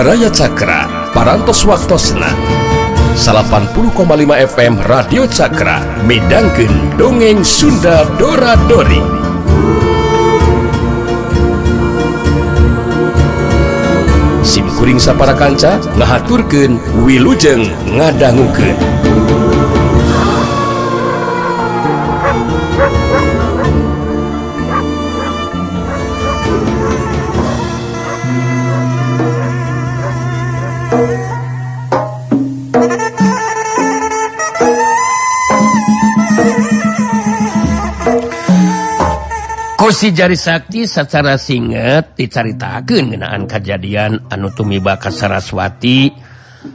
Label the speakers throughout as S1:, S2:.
S1: Baraya Cakra, Parantos Waktosna 80,5 FM Radio Cakra midangkeun dongeng Sunda Dora Dori. Sim kuring sapara kanca ngahaturkeun wilujeng ngadangukeun.
S2: Si Jari Sakti secara singet dicaritakeun ngeunaan kajadian anu tumiba ka Saraswati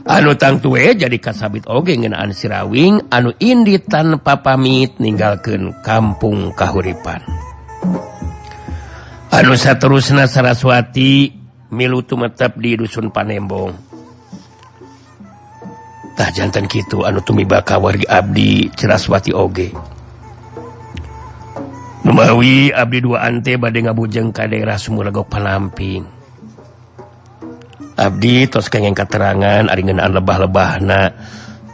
S2: anu tangtu we jadi kasabit oge ngeunaan Sirawing anu indit tanpa pamit ninggalkeun kampung kahuripan. Anu saterusna Saraswati milu tumetep di dusun Panembong. Tah janten kitu anu tumiba ka wargi abdi Saraswati oge. Numawi abdi duaan teh bade ngabujeng ka daerah Sumurlegok Palamping. Abdi tos kenging katerangan ari ngeunaan lebah-lebahna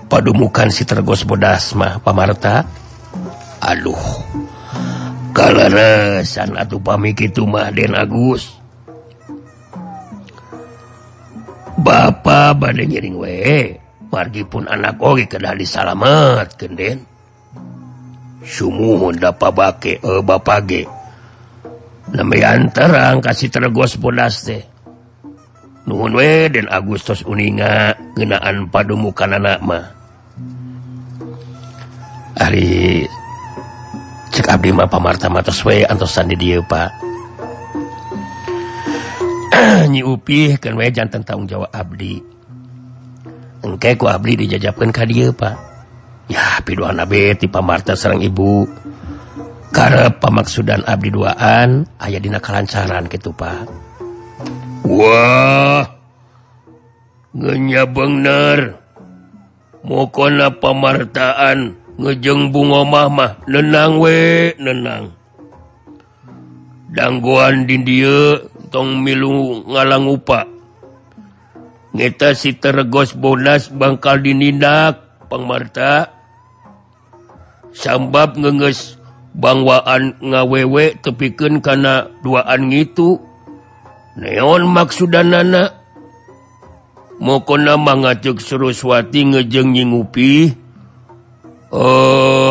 S2: padumukan si Tergos Bodas mah pamarta. Aduh. Kaleresan atuh pami kitu mah Den Agus. Bapa bade ngiring we, margi pun anak oge kedah disalametkeun Den. Sumuhun dapa bake bapage nembean terang kasih Tergos Bodas teh. Nuhun we Den Agustus uninga ngeunaan padumukanana mah. Ari cek abdi mah pamarta matos we antosan di dieu Pak. Nyi Upih keun we janten tanggung jawab abdi. Engke ku abdi dijajabkeun ka dieu Pak. Ya piduan abe ti pamarta sareng ibu karep pamaksudan abdi duaan aya dina kalancaran kitu Pak. Wah, ngenya bener mokona pamartaan ngejeng bungomah mah nenang we nenang. Dangguan di dieu tong milu ngalangupa. Ngeta si Tergos Bodas bangkal dinindak pangmarta. Sambab ngeungeus bangwaan ngawewe tepikeun kana duaan ngitu. Neon maksudanana mokona mangaceuk Saraswati ngejeng nyingupi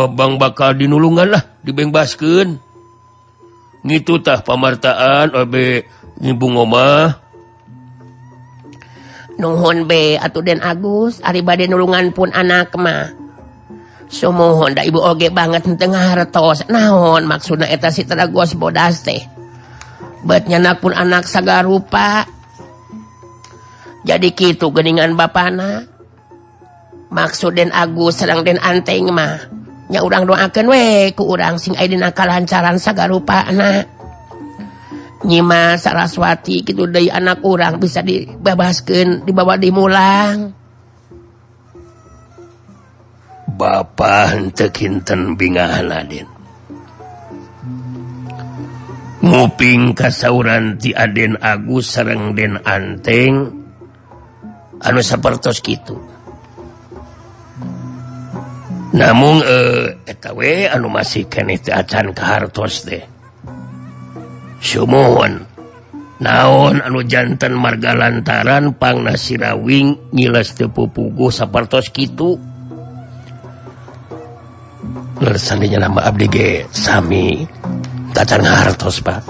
S2: bang bakal dinulungan lah dibengbaskeun. Ngitu tah pamartaan abe ngibung omah.
S3: Nuhun be atuh Den Agus ari bade nulungan pun anak mah. Sumuhun da ibu oge banget henteu ngahartos naon maksudna eta si Tergos Bodas teh. Bet nyanak pun anak sagarupa. Jadi kitu geuningan bapana. Maksud Den Agus sareng Den Anteng mah nya urang doakeun we ku urang sing aya dina kalancaran sagarupana. Nyimas Saraswati kitu deui anak urang bisa dibebaskeun dibawa dimulang.
S2: Bapa henteu kinten bingahna Den. Nguping kasauran ti Aden Agus sareng Den Anteng anu sapertos kitu. Namung eta we anu masih keneh teu acan kahartos teh. Sumuhun naon anu janten marga lantaran pangna Sirawing ngiles teu pupuguh sapertos kitu. Lersaninya nama abdi ge sami tacan hartos Pak.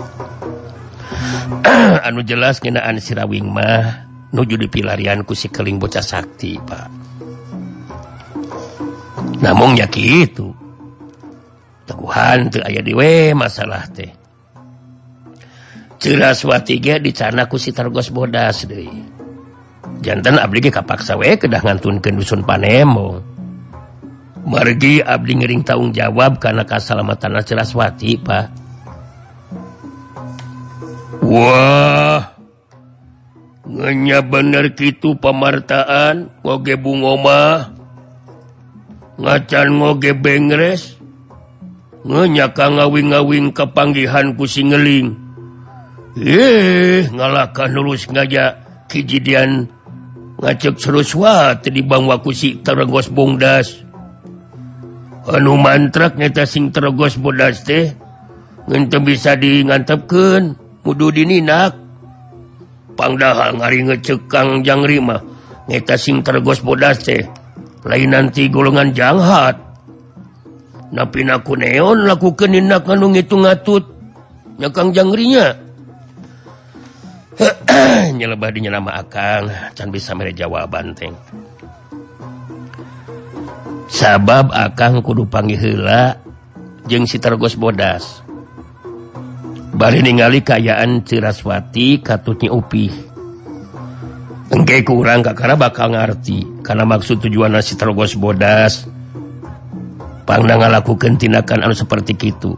S2: Anu jelas ngeunaan Sirawing mah nuju dipilarian ku si keling bocah sakti Pak. Namung nya kitu. Teguhan teu aya di we masalah teh. Saraswati ge dicana ku si Tergos Bodas deui. Janten abdi ge kapaksa we kedah ngantunkeun dusun Panembong. Margi abdi ngiring tanggung jawab karena kasalamatan Saraswati Pak. Wah, ngenya bener kitu pamartaan ngoge bungomah ngacan ngoge bengres ngenya ka ngawing-ngawing kepanggihan ku si ngeling. Ngalahkan lulus ngaja Kijidian ngacek Saraswati di bangwa ku si Terogos Bongdas. Anu mantrak nyata sing Terogos Bodas teh ngan teu bisa dingantepkeun kudu dininak. Pangdahal ngari ngecek Kang Jangri mah nyata sing Terogos Bodas teh lain nanti golongan janghat. Napina ku neon lakukeun ninak anu ngitung ngatut nya Kang Jangrinya. Nyelebah dinya nama akang can bisa mere jawaban teh. Sabab akang kudu panggih heula jeung si Terogos Bodas. Bari ningali kaayaan Ciraswati katut Nyi Upih. Engke ku urang kakara bakal ngarti kana maksud tujuanna si Terogos Bodas pangna ngalakukeun tindakan anu saperti kitu.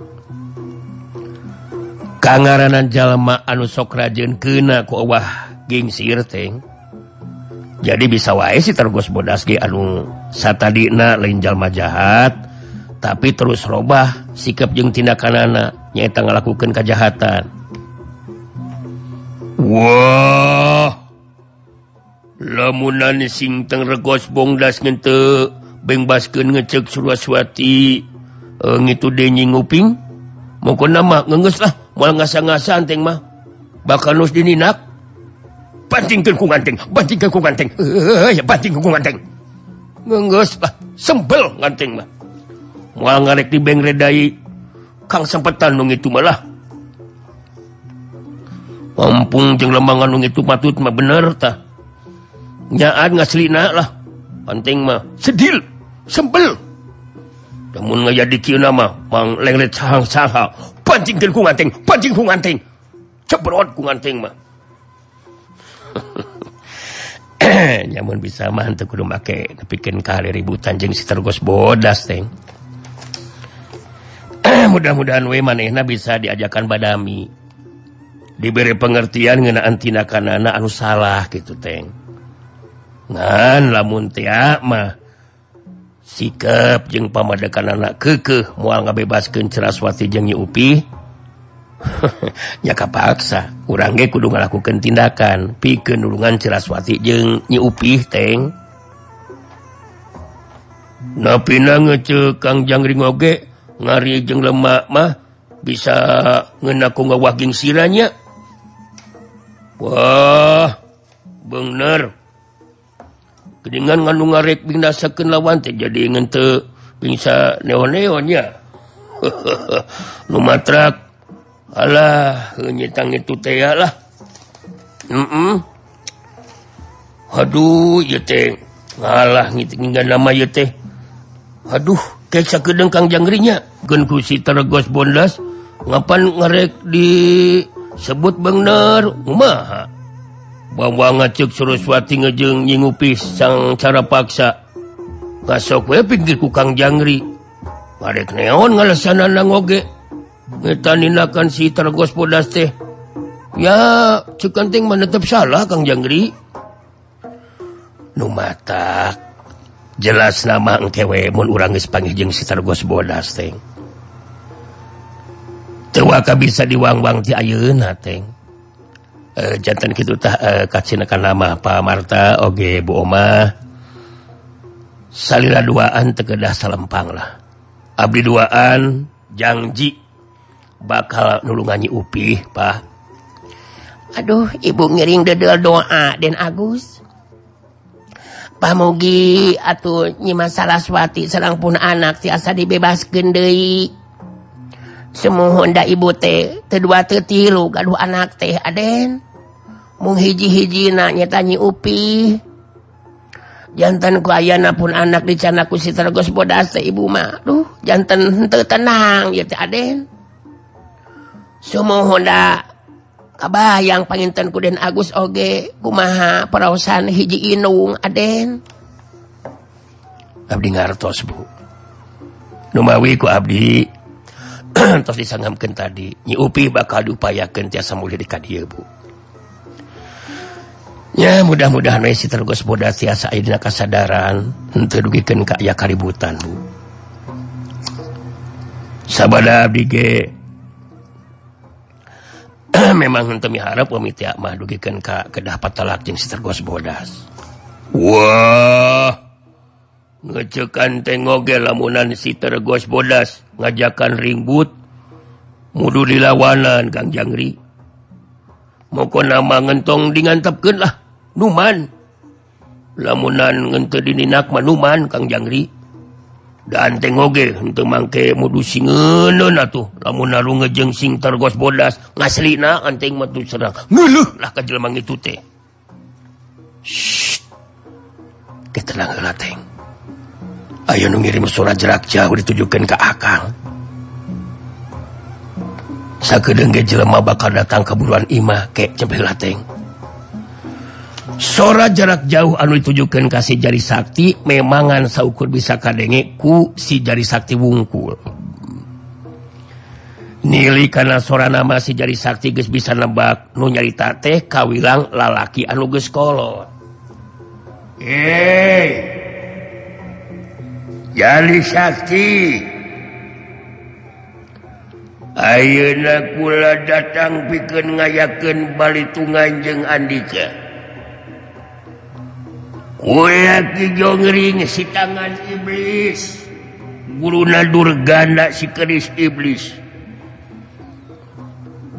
S2: Kangaranan jalma anu sok rajeun keuna ku owah gingsir teh. Jadi bisa wae si Terogos Bodas ge anu satadina lain jalma jahat tapi terus robah sikap jeung tindakanana nyaeta ngalakukeun kajahatan. Wah, lamunan sing Terogos Bongdas ngenteu bengbaskeun ngecek Suraswati ngitu deui Nyi Nguping mokona mah ngeungeus lah moal ngasa-ngasa anteng mah bakal nus dininak. Bantingkeun ku nganteng, bantingkeun ku nganteng, ya banting ku nganteng. Ngeungeus lah sembel nganteng mah moal ngarek dibengredai kang sempetan nu ngitu malah. Ampung jeung lembangan nu ngitu patut mah bener tah. Nyaan ngaslina lah penting mah sedil sembel. Lamun ngajadi kieu mah mang lenglet sahang-saha bantingkeun ku nganteng, banting ku nganteng, cebrot ku nganteng mah. Nyamun bisa mah henteu kudu make nepikeun ka ributan jeung si Terogos Bodas teh. Mudah-mudahan we manehna bisa diajakan badami, diberi pengertian ngeunaan tindakanana anu salah kitu teh. Ngan lamun teh mah sikap jeung pamadekanana keukeuh moal ngabebaskeun Ciraswati jeung Nyi Upih. Nya kapaksa urang ge kudu ngalakukeun tindakan pikeun nulungan Ciraswati jeung Nyi Upih teng. Napina ngeceuk Kang Jangring oge ngari jeung lemak mah bisa ngeuna ku ngawah gingsiranya. Wah, bener. Geningan nganu ngarek binasakeun lawan teh jadi ngenteu bingsa neon-neon nya. Nu matrak alah nyetang itu teh lah. Aduh ieu teh ngalah ngitinggan nama ieu teh. Aduh kayak sakedeung Kang Jangrinya. Geun ku si Terogos Bondas ngapan ngarek disebut bener kumaha. Bawa ngacek Suraswati ngejeng Nyi Upih sang cara paksa. Ngasok we pinggir ku Kang Jangri. Ngarek neon ngalesanana ngoge. Ngetaninakan si Terogos Bodas teh. Ya, cek anting mah tetep salah Kang Jangri. Nu matak jelas nama engke we mun urang geus panggih jeung si Terogos Bodas teh. Teu waka bisa diwangwang ti ayeuna teh. Jantan kitu tah kacinakan nama Pak Marta oge Bu Oma. Salira duaan teu kedah salempang lah. Abdi duaan janji bakal nulungan Nyi Upih, Pak.
S3: Aduh, ibu ngiring dedel doa Den Agus. Pamugi atuh Nyi Mas Saraswati sareng pun anak tiasa dibebaskeun deui. Sumuhun da ibu teh teu dua teu tilu gaduh anak teh Aden. Mung hiji-hijina nyeta Nyi Upih. Jantan ku ayana pun anak dicana ku si Terogos Bodas teh ibu mah. Duh, jantan henteu tenang ieu teh Aden. Sumuhun da kabayang panginten ku Den Agus oge kumaha paraosan hiji inung Aden.
S2: Abdi ngartos Bu. Numawi ku abdi tos disanggamkeun tadi Nyi Upih bakal diupayakeun tiasa mulih di ka dieu Bu. Ya mudah-mudahan we si Terogos Bodas tiasa aya dina kasadaran henteu dugikeun ka aya kaributan Bu. Sabada abdi ge Memang henteu miharep umi teh mah dugikeun ka kedah patalak jeung si Tergos Bodas. Wah. Ngecekan teh ngoge lamunan si Tergos Bodas ngajakan ringbut mudu dilawanan Kang Jangri. Moko nama ngentong dingantepkeun lah numan. Lamunan ngenteu dininak mah numan Kang Jangri. Dan teh oge henteu mangke mudu singeun atuh lamun naru ngejeng sing Tergos Bodas ngaslina anteng mah tuh serang ngeuleuh lah ka jelema ngitu teh. Shh. Ketenang heula teh. Aya nu ngirim surat jarak jauh ditujukeun ka akang. Sakedeung ge jelema bakal datang ka buruan imah ke cep heula teh. Sora jarak jauh anu ditujukeun ka si Jari Sakti memangan saukur bisa kadenge ku si Jari Sakti wungkul. Nili kana sora nama si Jari Sakti geus bisa nebak nu nyarita teh kawilang lalaki anu geus kolot. Hei. Jari Sakti. Ayeuna kula datang pikeun ngayakeun balitungan jeung Andika. Kula Ki Jongring si tangan iblis, guruna Durgana si keris iblis.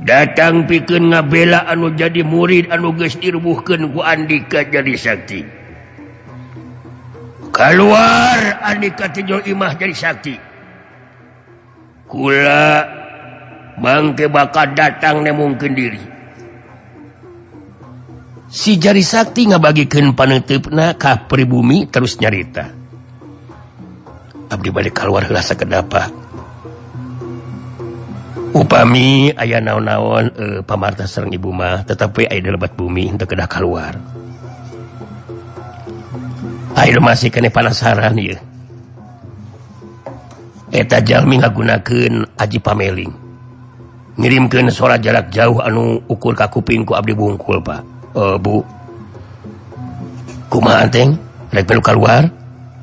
S2: Datang pikeun ngabela anu jadi murid anu geus dirubuhkeun ku Andika Jari Sakti. Keluar Andika tijol imah Jari Sakti. Kula mangke bakal datang nemungkeun diri. Si Jari Sakti ngabagikeun paneuteup-na ka pribumi terus nyarita. Abdi bade kaluar heula sakedapa. Upami aya naon-naon pamarta sareng ibu mah tetapi aya di lebat bumi henteu kedah kaluar. Aya masih keneh panasaran ieu. Eta jalmi ngagunakeun aji pameling. Ngirimkeun sora jarak jauh anu ukur ka kuping ku abdi bungkul, Pak. Bu, kumaha teng rek melu kaluar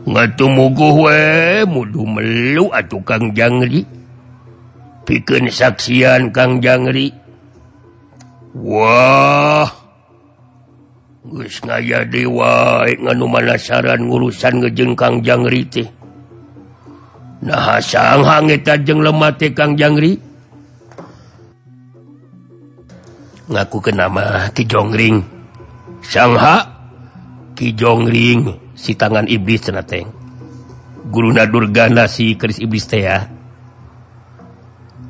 S2: ngatumuguh we mudu melu atuh Kang Jangri pikeun saksian Kang Jangri. Wah, geus ngaya deui wae nganu manasaran ngurusan ngejeng Kang Jangri teh. Naha sanghang eta jeung lemah teh Kang Jangri. Ngaku ke nama Ki Jongring. Sangha Ki Jongring si tangan iblis cenah teh. Guruna Durgana si keris iblis teh ya.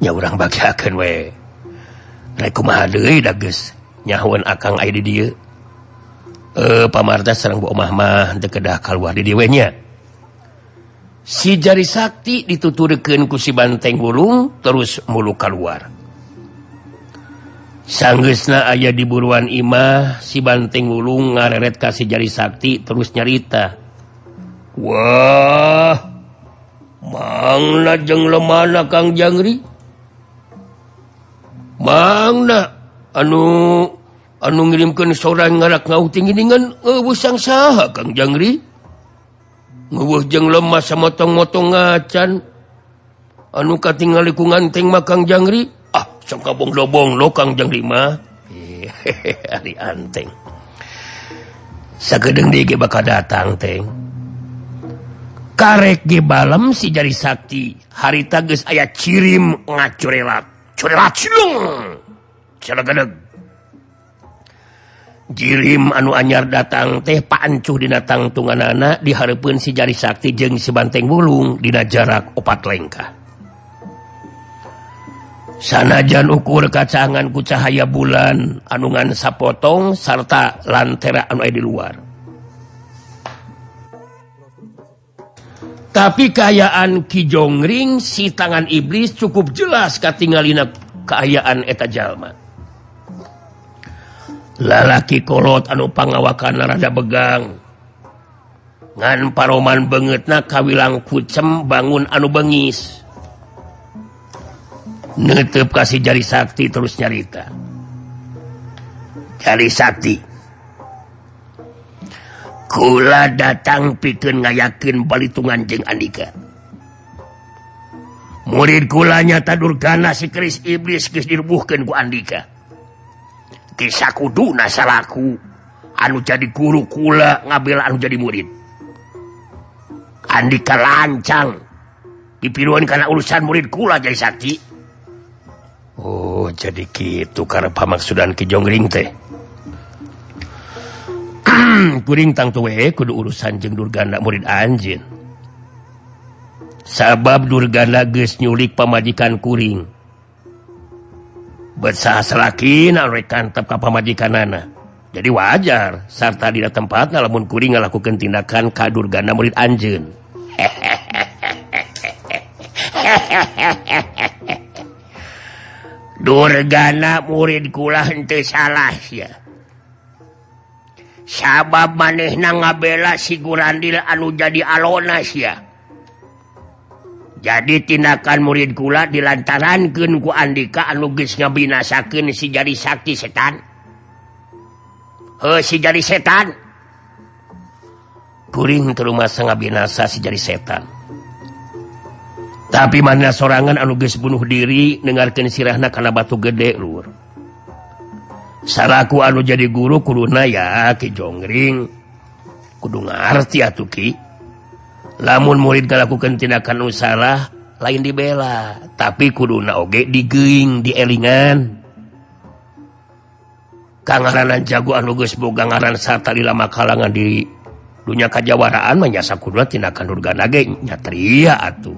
S2: Nya urang bagiakeun we. Rek kumaha deui da geus nyahoeun akang aya di dieu. Pamarta sareng Bu Omah mah teu kedah kaluar di dieu we nya. Si Jari Sakti dituturkeun ku si Banteng Wulung terus mulu kaluar. Sanggeusna aya di buruan imah si Banteng Wulung ngareret ka si Jari Sakti terus nyarita. Wah, mangna jeung lemana Kang Jangri. Mangna anu anu ngirimkeun sora ngarak ngauh tingginingan eueuh sang saha Kang Jangri. Ngeueuh jeung lemah samotong-motong ngacan. Anu katingali ku nganteng mah Kang Jangri. Ah, sangka bong-dobong lo Kang Jangri mah. Ari anteng. Sakedeung deui ge bakal datang teng. Karek ge balem si Jari Sakti harita geus aya cirim ngacurelat. Curelat cilung. Celegadeg. Jirim anu anyar datang teh paancuh dina tangtunganana dihareupeun si Jari Sakti jeung si Banteng Wulung dina jarak 4 lengkah. Sanajan ukur kacangan ku cahaya bulan anu ngan sapotong sarta lantera anu aya di luar. Tapi kaayaan Ki Jongring si tangan iblis cukup jelas katingalina kaayaan eta jalma. Lalaki kolot anu pangawakan rada begang. Ngan paroman beungeutna kawilang kucem bangun anu bengis. Netep kasih Jari Sakti terus nyarita. Jari Sakti, kula datang pikeun ngayakeun balitungan jeung Andika. Murid kula nyata Durgana si keris iblis geus dirubuhkeun ku Andika. Kisah kuduna salaku anu jadi guru kula ngabela anu jadi murid. Andika lancang dipiruan karena urusan murid kula jadi sakti. Oh jadi kitu karep pamaksudan Ki Jonggring teh. Kuring tangtu we kudu urusan jeung Durgana murid anjeun. Sabab Durgana geus nyulik pamajikan kuring. Bet saha salakina rek kantep ka pamajikanana. Jadi wajar sarta dina tempatna lamun kuring ngalakukeun tindakan ka Durgana murid anjeun. Durgana murid kula henteu salah sia. Sabab manehna ngabela si Gurandil anu jadi alona sia. Jadi tindakan murid kula dilantarankeun ku Andika anu geus ngabinasakeun si jadi sakti setan. Heuh si jadi setan. Kuring teu rumasa ngabinasa si jadi setan. Tapi mana sorangan anu geus bunuh diri nengarkeun sirahna kana batu gede lur. Salaku anu jadi guru kuduna ya Ki Jonggring kudu ngarti atuh Ki. Lamun murid ngalakukeun tindakan nu salah lain dibela, tapi kuduna oge digeuing dielingan. Kangaranan jago anu geus boga ngaran sarta lilama kalangan di dunya kajawaraan mah nya sakuduna tindakan Durgana ge nyatria atuh.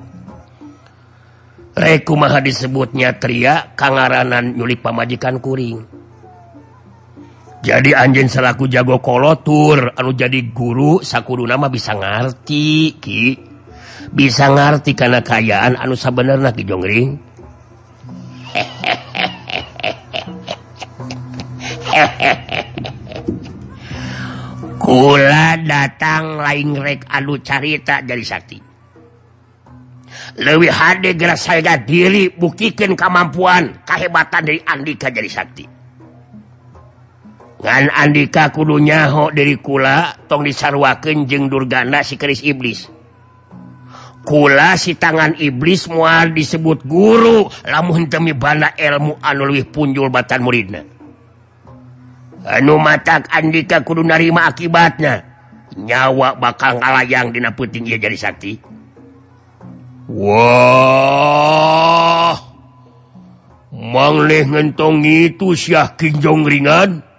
S2: Rek kumaha disebutnya tria kangaranan nyulik pamajikan kuring. Jadi anjeun selaku jago kolotur anu jadi guru sakuduna mah bisa ngarti Ki. Bisa ngarti kana kaayaan anu sabenerna Ki Jonggring. Kula datang lain rek anu carita jadi sakti. Leuwih hade geura saega diri buktikeun kamampuan kahebatan dari Andika jadi sakti. Ngan Andika kudu nyaho diri kula tong disaruakeun jeung Durgana si keris iblis. Kula si tangan iblis moal disebut guru lamun teu mibanda ilmu anu leuwih punjul batan muridna. Anu matak Andika kudu narima akibatna. Nyawa bakal ngalayang dina peuting ieu jadi sakti. Wah, mangleh ngentong itu Syah Ki Jonggringan.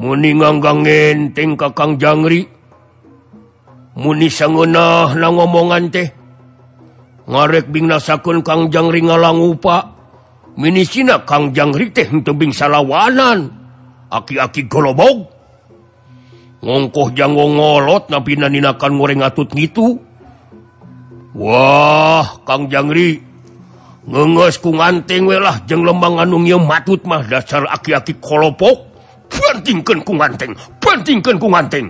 S2: Muni nganggang ngenteng ka Kang Jangri. Muni sangeunah na ngomongan teh. Ngarek bingnasakeun Kang Jangri ngalangupa. Minisina Kang Jangri teh henteu bing salawanan. Aki-aki golobog. Ngongkoh janggo ngolot napina ninakan ngoreng atut ngitu. Wah, Kang Jangri ngeungeus ku nganteng we lah jeung lembang anu ngieu matut mah dasar aki-aki kolopok. Bantingkeun ku nganteng, bantingkeun ku nganteng.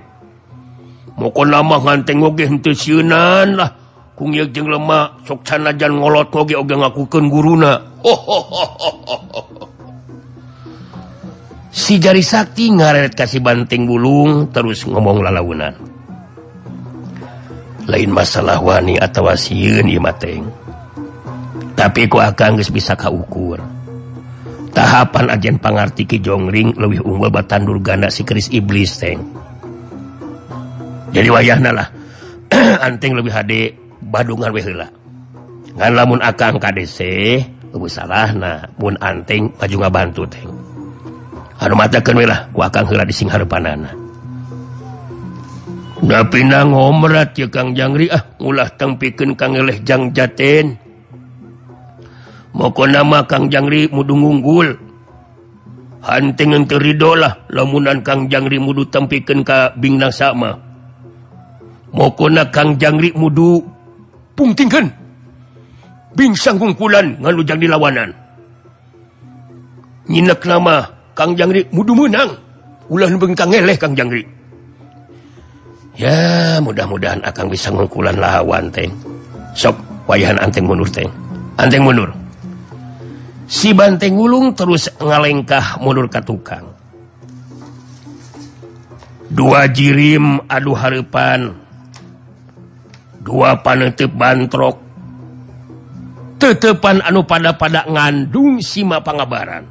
S2: Mokona mah nganteng oge henteu sieunan lah. Ku ngieu jeung lemah sok sanajan ngolot oge oge ngakukeun guruna. Si jari sakti ngareret ka si Banting Bulung terus ngomong lalaunan. Lain masalah wani atawa sieun ieu mah teh. Tapi ku akang geus bisa kaukur. Tahapan ajen pangarti Ki Jonggring leuwih unggul batan Durgana si keris iblis teh. Jadi wayahna lah anteng leuwih hade badungan we heula. Ngan lamun akang kadese eueuh salahna mun anteng maju ngabantu teh. Anu matakeun we lah ku akang heula di sing hareupanana. Napina ngomrat ya Kang Jangri ah ulah tengpikeun kang ngeleh jang jaten. Mokona mah Kang Jangri mudu ngunggul. Hanteng henteu rido lah lamunan Kang Jangri mudu tempikeun ka bingnasa mah. Mokona Kang Jangri mudu pungtingkeun. Bingsang kungkulan ngalu jang dilawanan. Nyinek nama Kang Jangri mudu menang. Ulah nu beung kang ngeleh Kang Jangri. Ya mudah-mudahan akang bisa ngungkulan lawan teng. Sok wayahan anteng mundur teng. Anteng mundur. Si Banteng Wulung terus ngalengkah mundur ka tukang. Dua jirim adu hareupan. Dua paneuteub bantrok. Tetepan anu pada-pada ngandung sima pangabaran.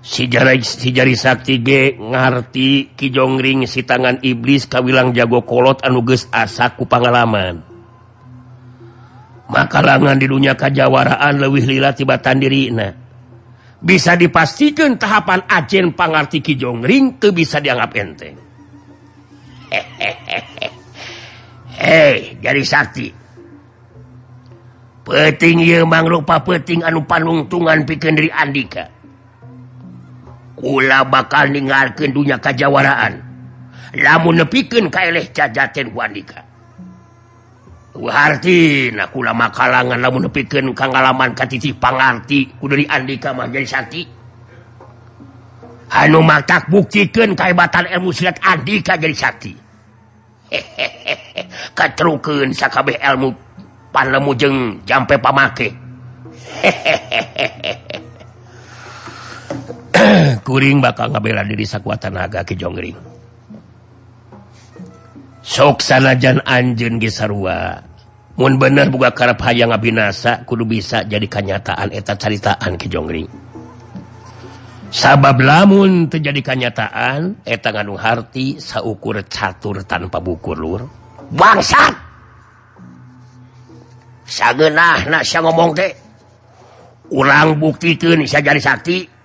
S2: Si jari sakti ge ngarti Ki Jongring si tangan iblis kawilang jago kolot anu geus asa ku pangalaman. Makalangan di dunia kajawaraan leuwih lila tibatan dirina. Bisa dipastikan tahapan ajen pangarti Ki Jongring teu bisa dianggap enteng. Hei, jari sakti. Peuting ieu mangrupa peuting anu panungtungan pikeun diri andika. Kula bakal ninggalkeun dunya kajawaraan. Lamun nepikeun ka eleh jajaten ku andika. Hartina kula makalangan lamun nepikeun ka ngalaman ka titih pangarti ku diri andika mah jadi sakti. Anu matak buktikeun kahebatan ilmu silat andika jadi sakti. Katrukeun sakabeh ilmu panlemu jeung jampe pamake. Kuring bakal ngabela diri sakuat tenaga Ki Jongring. Sok sanajan anjeun ge sarua. Mun bener boga karep hayang ngabinasa kudu bisa jadi kanyataan eta caritaan Ki Jongring. Sabab lamun teu jadi kanyataan eta ngandung harti saukur catur tanpa bukur lur.
S3: Bangsat. Sageunahna sia ngomong teh. Urang buktikeun sia jadi sakti.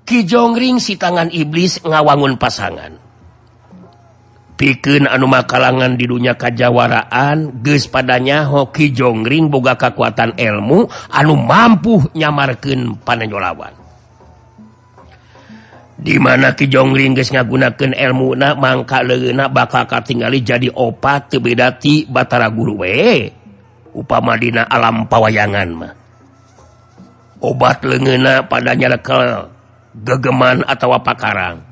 S2: Ki Jongring si tangan iblis ngawangun pasangan. Pikeun anu makalangan di dunia kajawaraan geus pada nyaho Ki Jongring boga kakuatan ilmu anu mampu nyamarkeun panenjo lawan. Di mana Ki Jongring geus ngagunakeun elmuna mangka leungeunna bakal katingali jadi opat teu beda ti Batara Guru we. Upama dina alam pawayangan mah. Obat leungeunna pada nyalekel gegeman atawa pakarang.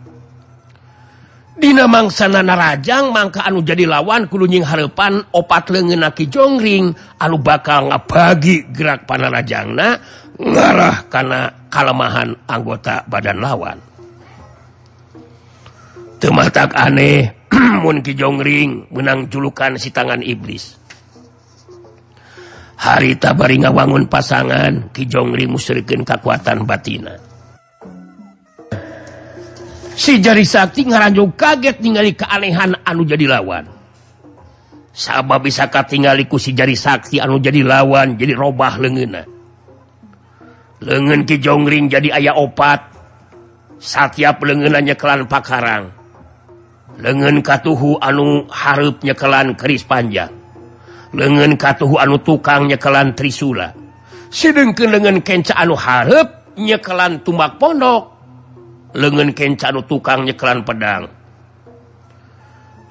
S2: Dina mangsana narajang mangka anu jadi lawan kudu nying hareupan opat leungeunna Ki Jongring anu bakal ngabagi gerak panarajangna ngarah kana kalemahan anggota badan lawan. Teu matak aneh mun Ki Jongring meunang julukan si tangan iblis. Harita bari ngawangun pasangan Ki Jongring musyrikeun kakuatan batina. Si jari sakti ngaranjung kaget ningali keanehan anu jadi lawan. Sabab bisa katingali ku si jari sakti anu jadi lawan jadi robah leungeunna. Leungeun Ki Jongring jadi aya opat. Satiap leungeunna nyekelan pakarang. Leungeun katuhu anu hareup nyekelan keris panjang. Leungeun katuhu anu tukang nyekelan trisula. Sedengkeun leungeun kenca anu hareup nyekelan tumbak pondok. Leungeun kenca anu tukang nyekelan pedang.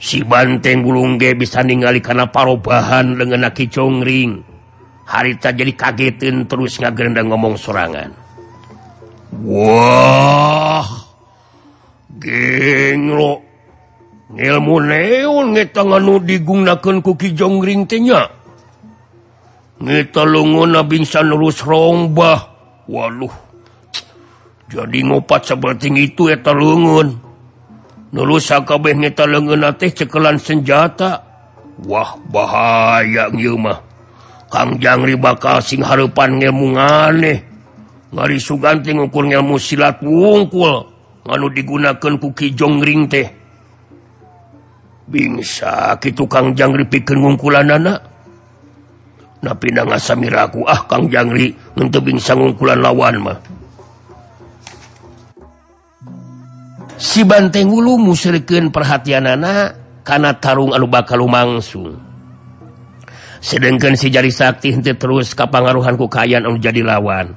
S2: Si banteng bulung ge bisa ningali kana parobahan leungeunna Ki Jongring. Harita jadi kageteun terus ngagerendang ngomong sorangan. Wah, genglo. Ilmu neon ngeta nganu digunakeun ku Ki Jongring teh nya. Ngeta leungeunna bingsa nerus rongbah. Waduh. Jadi ngopat seperti itu eta leungeun. Nurus sakabeh ngeta leungeunna teh cekelan senjata. Wah, bahaya ieu mah. Kang Jangri bakal sing hareupan ngelmu nganeh. Ngari sugan teh ngukur ngelmu silat wungkul nganu digunakeun ku Ki Jongring teh. Bingsa kitu Kang Jangri pikeun ngungkulanana. Napina ngasamiraku ah Kang Jangri henteu bingsa ngungkulan lawan mah. Si banteng hulu musyrikeun perhatianana kana tarung anu bakal lumangsung. Sedengkeun si jari sakti henteu terus kapangaruhan ku kaayaan anu jadi lawan.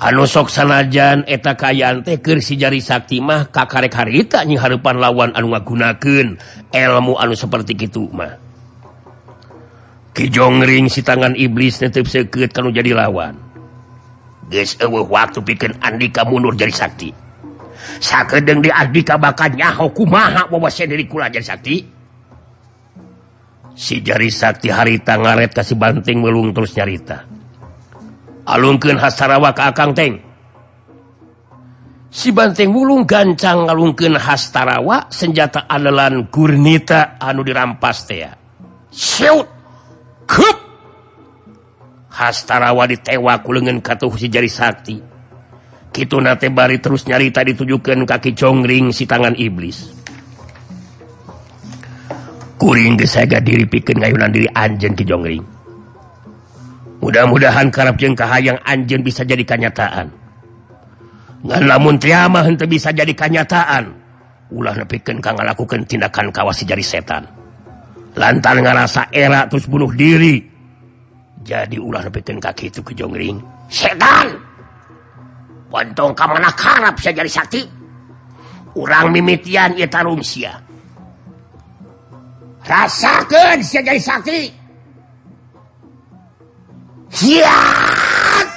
S2: Anu sok sanajan eta kaayaan teh keur si jari sakti mah kakarek harita nying hareupan lawan anu ngagunakeun ilmu anu saperti kitu mah. Ki Jongring si tangan iblis netep seukeut kanu jadi lawan. Geus eueuh waktu pikeun andika mundur jari sakti. Sakedeung di andika bakal nyaho kumaha wawasan diri kula jari sakti. Si jari sakti harita ngaret ka si banting melung terus nyarita. Alungkeun Hastarawa ka Akang Teng. Si banteng wulung gancang ngalungkeun Hastarawa senjata andalan Gurnita anu dirampas teh. Siut. Kup. Hastarawa ditewak ku leungeun katuh si jari sakti. Kitu nate bari terus nyarita ditujukeun ka Ki Jongring si tangan iblis. Kuring geus saga diri pikeun ngayunan diri anjeun Ki Jongring. Mudah-mudahan karep jeung kahayang anjeun bisa jadi kanyataan. Ngan lamun tiamah henteu bisa jadi kanyataan, ulah nepikeun ka ngalakukeun tindakan kawas si jari setan. Lantaran ngarasa era terus bunuh diri. Jadi ulah nepikeun ka kitu Ki Jongring.
S3: Setan! Pontong ka mana karep sia jari sakti? Urang mimitian ieu tarung sia. Rasakeun sia jari sakti. Hiat!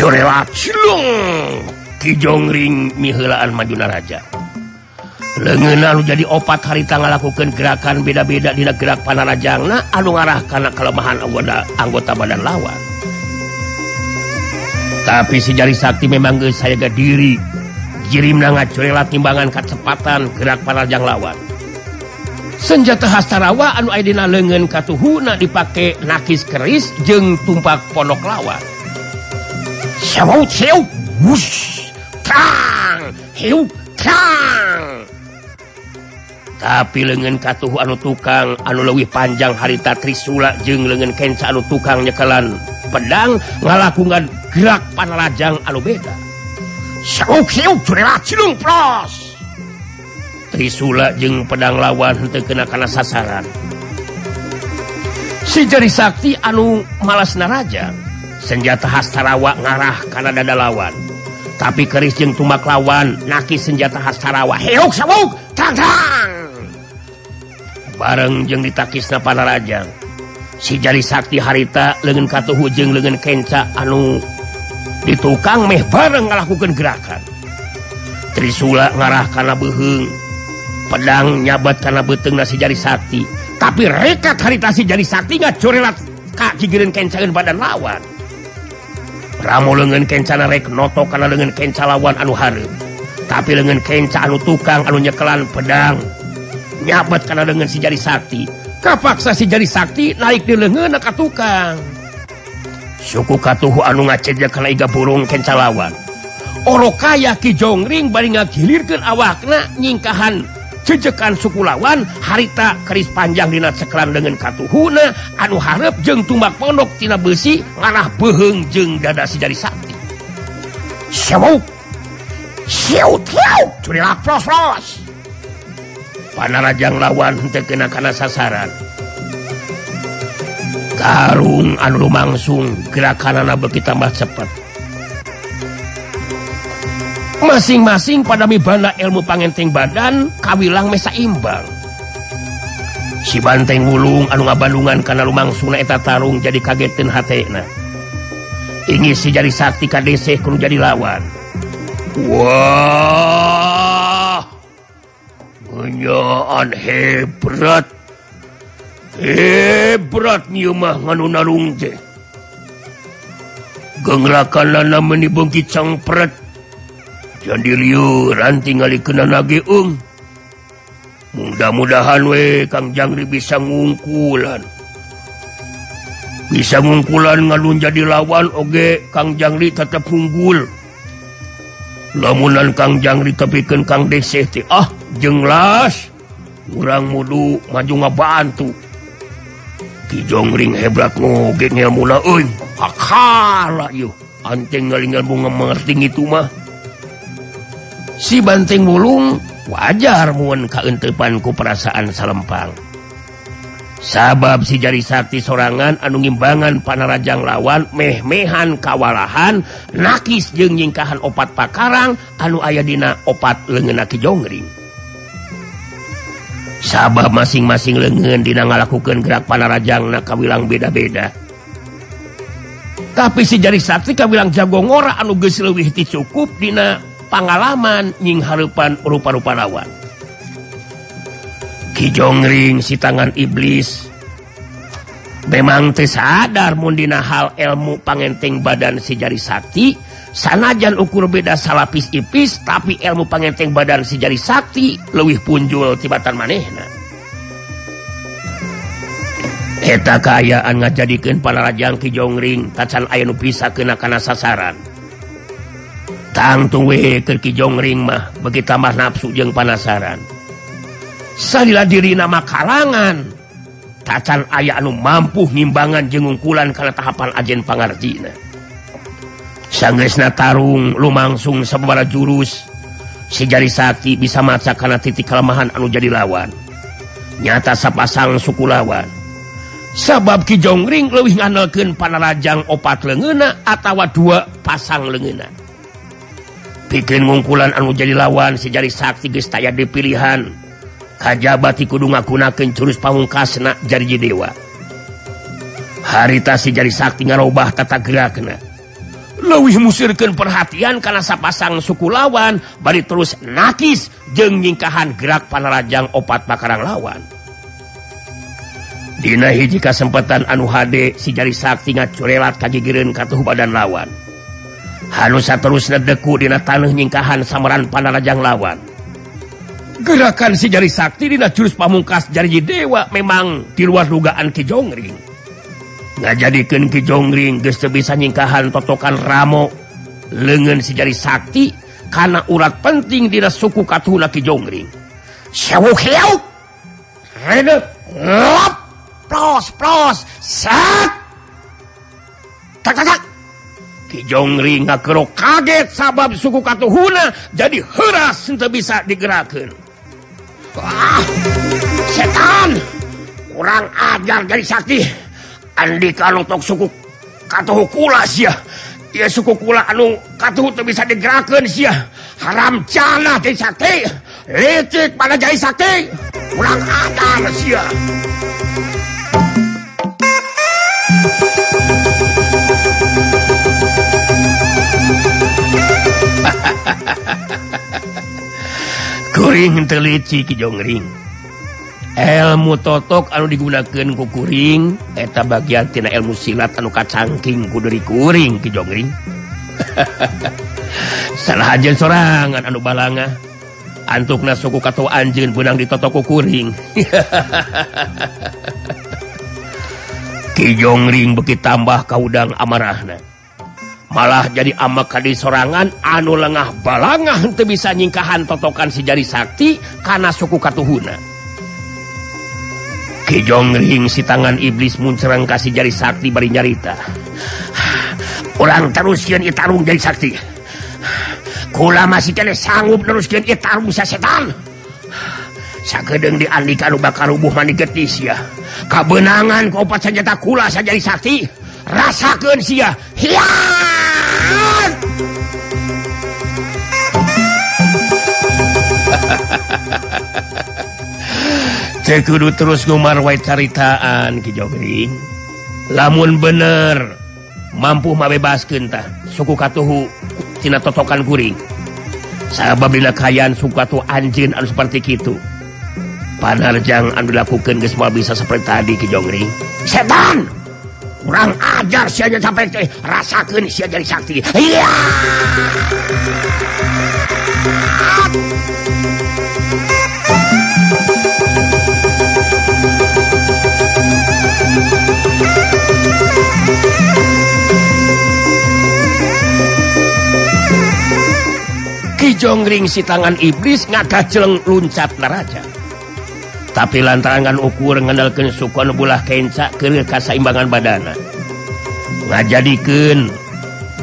S2: Corelat cilung Ki Jongring miheulaan majuna raja. Leungeunna anu jadi opat harita ngalakukeun gerakan beda-beda dina gerak panarajangna anu ngarah kana kelemahan anggota badan lawan. Tapi si jari sakti memang geus sayaga diri. Jirimna ngacorelat timbangan kacepatan gerak panarajang lawan. Senjata Hastarawa anu aya dina leungeun katuhuna dipake nakis keris jeung tumpak pondok lawan.
S3: Sewu sewu wush tang hiu tang.
S2: Tapi leungeun katuhu anu tukang anu leuwih panjang harita Trisula jeung leungeun kenca anu tukang nyekelan pedang ngalakukan gerak panarajang anu beda.
S3: Sewu sewu curelat cilung pros.
S2: Trisula jeung pedang lawan henteu kena kana sasaran. Si jari sakti anu malas narajang senjata Hastarawa ngarah kana dada lawan. Tapi keris jeung tumak lawan nakis senjata Hastarawa.
S3: Heuk sabuk tang tang.
S2: Bareng jeung ditakisna panarajang. Si jari sakti harita leungeun katuhu jeung leungeun kenca anu ditukang meh bareng ngalakukeun gerakan. Trisula ngarah kana beuheung, pedang nyabat kana beuteungna si jari sakti. Tapi rekat harita si jari sakti ngacorelat ka gigireun kencaeun badan lawan. Ramo leungeun kencana rek noto kana leungeun kenca lawan anu hareup. Tapi leungeun kenca anu tukang anu nyekelan pedang nyabat kana leungeun si jari sakti. Kapaksa si jari sakti naik di leungeunna ka tukang. Suku katuhu anu ngacejek kana iga burung kenca lawan. Orokaya Ki Jongring bari ngagilirkeun awakna nyingkahan jejekan suku lawan harita keris panjang dina cekelan leungeun katuhuna anu hareup jeung tumbak pondok tina beusi ngarah beuheung jeung dada si jari sakti.
S3: Sewu siu tiau curilak pros pros.
S2: Panarajang lawan henteu kena kana sasaran. Tarung anu lumangsung gerakanana beuki tambah cepet. Masing-masing pada mibanda ilmu pangenteng badan kawilang mesa imbang. Si banteng wulung anu ngabandungan kana lumangsungna eta tarung jadi kageteun hatena. Ingis si jari sakti kadeseh kudu jadi lawan. Wah, ngenyaan hebrat. Hebrat ieu mah nganu narung teh. Gengrakanana meuni beungki cangpret. Jadi liuran tingali kena nage eung. Mudah-mudahan we Kang Jangri bisa ngungkulan. Bisa ngungkulan ngalun jadi lawan oge Kang Jangri tetep unggul. Lamunan Kang Jangri tepikeun Kang Deseh teh ah jenglas urang mudu maju ngabantu. Ki Jongring hebrat ngoge ngelmuna euy. Hakala ieu anteng ngalingal bunga mengerti itu mah. Si banteng wulung wajar mun kaenteupan ku perasaan salempang. Sabab si jari sakti sorangan anu ngimbangan panarajang lawan meh-mehan kawalahan nakis jeung nyingkahan opat pakarang anu aya dina opat leungeunna Ki Jongring. Sabab masing-masing leungeun dina ngalakukeun gerak panarajangna kawilang beda-beda. Tapi si jari sakti kawilang jago ngora anu geus leuwih ti cukup dina pangalaman nying hareupan rupa-rupa lawan. Ki Jongring si tangan iblis memang teu sadar mun dina hal ilmu pangenteng badan si jari sakti sanajan ukur beda salapis ipis tapi ilmu pangenteng badan si jari sakti leuwih punjul tibatan manehna. Eta kaayaan ngajadikeun panarajang Ki Jongring tacan aya nu bisa kena kana sasaran. Tangtung we keur Ki Jongring mah beuki tambah nafsu jeung panasaran. Salila dirina mah kalangan tacan aya anu mampu ngimbangan jeung ngungkulan kana tahapan ajen pangartina. Sanggeusna tarung lumangsung sababaraha jurus si jari sakti bisa maca kana titik kelemahan anu jadi lawan. Nyata sapasang suku lawan. Sabab Ki Jongring leuwih ngandalkeun panarajang opat leungeunna atawa dua pasang leungeunna. Pikeun ngungkulan anu jadi lawan si jari sakti geus taya di pilihan. Kajaba ti kudu ngagunakeun jurus pamungkasna jariji dewa. Harita si jari sakti ngarobah tata gerakna. Leuwih musirkeun perhatian kana sapasang suku lawan bari terus nakis jeung nyingkahan gerak panarajang opat pakarang lawan. Dina hiji kasempatan anu hade si jari sakti ngacurelat kagigireun katuhu badan lawan. Hanu saterusna deku dina taneuh nyingkahan sameran panarajang lawan. Gerakan si jari sakti dina jurus pamungkas jariji dewa memang di luar dugaan Ki Jongring. Ngajadikeun Ki Jongring geus teu bisa nyingkahan totokan ramo leungeun si jari sakti kana urat penting dina suku katuhuna Ki Jongring. Sewuk heuk. Redeuk lop plos plos sat. Tak tak tak. Ki Jongring ngakerok kaget sabab suku katuhuna jadi heuras henteu bisa digerakkeun. Ah, setan! Kurang ajar jari sakti. Andika notok suku katuhu kula sia. Ieu suku kula anu katuhu teu bisa digerakkeun sia. Haram jana jari sakti. Licik pada jari sakti. Kurang ajar sia. Kuring teu licik Ki Jongring. Ilmu totok anu digunakeun ku kuring eta bagian tina ilmu silat anu kacangking ku deuri kuring Ki Jongring. Salah ajeun sorangan anu balangah. Antukna suku katuhu anjeun beunang ditotok ku kuring. Ki Jongring beuki tambah kaudang amarahna. Malah jadi amak kadi sorangan anu lengah balangah teu bisa nyingkahan totokan si jari sakti kana suku katuhuna. Ki Jongring si tangan iblis muncereng ka si jari sakti bari nyarita. Urang teruskeun ieu tarung jari sakti. Kula masih keneh sanggup neruskeun ieu tarung sa setan. Sakedeung di andika anu bakal rubuh mani getih sia. Kabeunangan ku opat sanjata kula sa jari sakti. Rasakeun sia. Hian! Teu kudu terus ngumar wae caritaan Ki Jongring. Lamun bener mampu mabebaskeun tah suku katuhu tina totokan kuring. Sabab dina kaayaan suku katuhu anjeun anu saperti kitu. Panarjang anu dilakukeun geus moal bisa saperti tadi Ki Jongring. Setan! Kurang ajar sia sampai teh rasakeun sia jadi sakti. Iya! Ki Jongring si tangan iblis ngagajeleng luncat naraja. Tapi lantaran ngan ukur ngandalkeun suku anu bulah kenca keur kasaimbangan badana. Ngajadikeun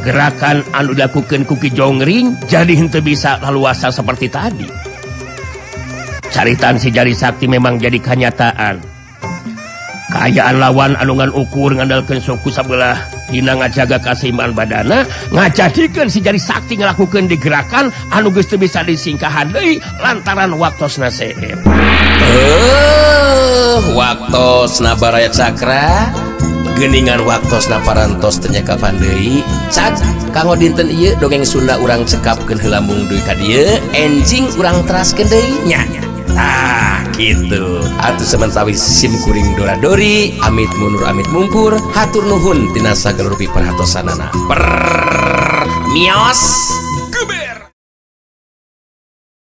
S2: gerakan anu dilakukeun ku Ki Jongring jadi henteu bisa laluasa seperti tadi. Caritan si jari sakti memang jadi kenyataan. Kaayaan lawan anu ngan ukur ngandalkeun suku sabelah dina ngajaga kaseimbangan badana, ngajadikeun si jari sakti ngalakukeun digerakan anu geus teu bisa disingkahan deui lantaran waktosna seep.
S1: Waktosna Baraya Cakra. Geuningan waktosna parantos teu nyakapan deui. Cag kanggo dinten ieu dongeng Sunda urang cekapkeun heula mung dugi ka dieu, enjing urang teraskeun deui nya. Tah kitu. Atuh samentawis sim kuring Dora Dori, amit mundur amit mungkur, hatur nuhun tina sagala rupi perhatosanana. Mios.